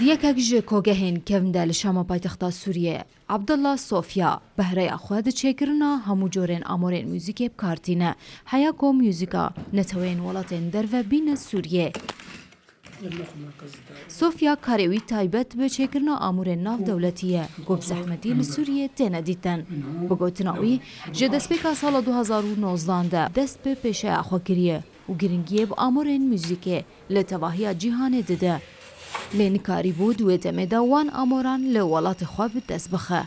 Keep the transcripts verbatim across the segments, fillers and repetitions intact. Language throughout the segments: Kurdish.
Yekek ji kogehên kevnde li Şama paytexta Sûriyê, Abdullah Sofya, behreya xwe di çêkirina hemû corên amorên muzîkê bi kar tîne. Heya ku muzîka neteweyên welatên derve bîne Sûriyê. Sofya karê wî taybet bi çêkirina amûrên navdewletî ye, ku bi zehmetî li Sûriyê têne dîtin. Bi gotina wî, ji destpêka sala du hezar û nozdan de dest bi pêşeya xwe kiriye û giringiyê bi amûrên muzîkê li tevahiya cîhanê dide. Lê nikarîbû di wê demê de wan amoran li welatê xwe bi dest bixe.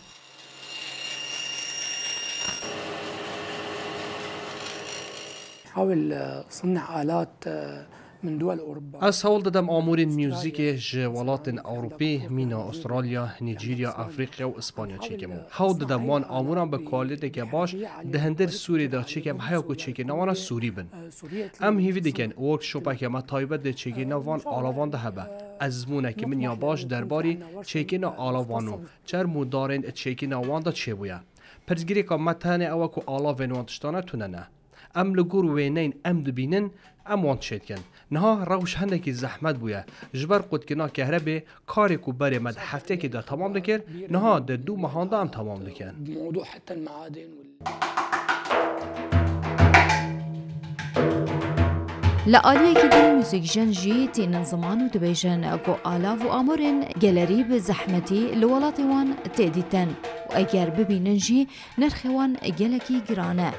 حاول صنع آلات من دول أوروبا. Ez hewl didim amûrên muzîkê ji welatên Ewropî, mîna Australya, Nîjerya, Afrîqya û Îspanya çêkim. Hewl didim wan amûran bi kalîteke baş di hundir Sûriyê de çêkim, heya ku çêkirina wan sûrî bin. Em hêvî dikin workshopeke me taybet di çêkirina van alavan de hebe. Ezmûneke min ya baş derbarî çêkirina alavan û çerm û darên çêkirina wan de çêbûye. Pirsgirêka me tenê ew e ku alavên wan tiştane tune ne. Em li gor wêneyên em dibînin, em wan çêdikin. Niha rewş hinekî zehmet bûye. Ji ber qutkirina kehrebê, karê ku berê me di hefteyekê de temam dikir, niha di du mehan de em temam dikin. موضوع حتى المعادن وال- Li aliyekî din muzîkjen jî tînin ziman û dibêjin ku alav û amorên gelerî bi zehmetî li welatê wan tê dîtin û eger bibînin jî nirxê wan gelekî giran e.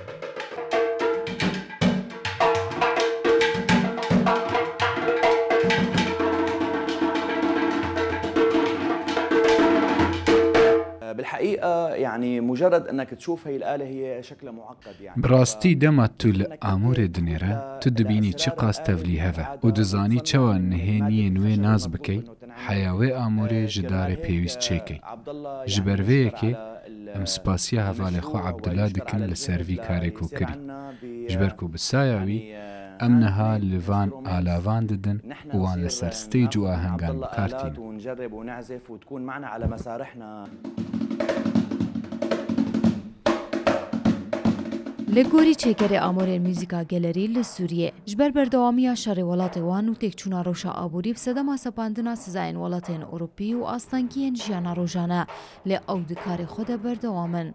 بالحقيقة، يعني، مجرد إنك تشوف هي الآلة هي شكلها معقد، يعني. Bi rastî dema tu li amûrê dinêre, tu dibînî çiqas tevlîhev e û dizanî çawa nihêniyên wê nas bikey, heya wê amûrê ji darê pêwîst çêkey. Ji ber vê yekê em spasiya hevalê xwe Abdullah dikin li ser vî karê ku kirî. Ji ber ku bi saya wî em niha li van alavan didin û wan li ser stage û ahengan bi kar tînin. ونجرب ونعزف وتكون معنا على مسارحنا. Li gorî çêkerê amorên muzîka gelerî li Sûriyê, ji ber berdewamiya şerê welatê wan û têkçûna rewşa aborî bi sedema sepandina sizayên welatên Ewropî û astengiyên jiyana rojane, lê ew di karê xwe de berdewam in.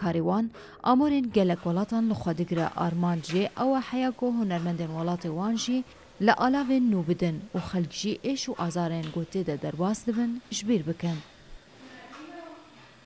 Karê wan amorên gelek welatan li xwe digire. Armanc jê ew e heya ku hunermendên welatê wan jî li alavên nû bidin û xelk jî êş û azarên ku tê de derbas dibin ji bîr bikin.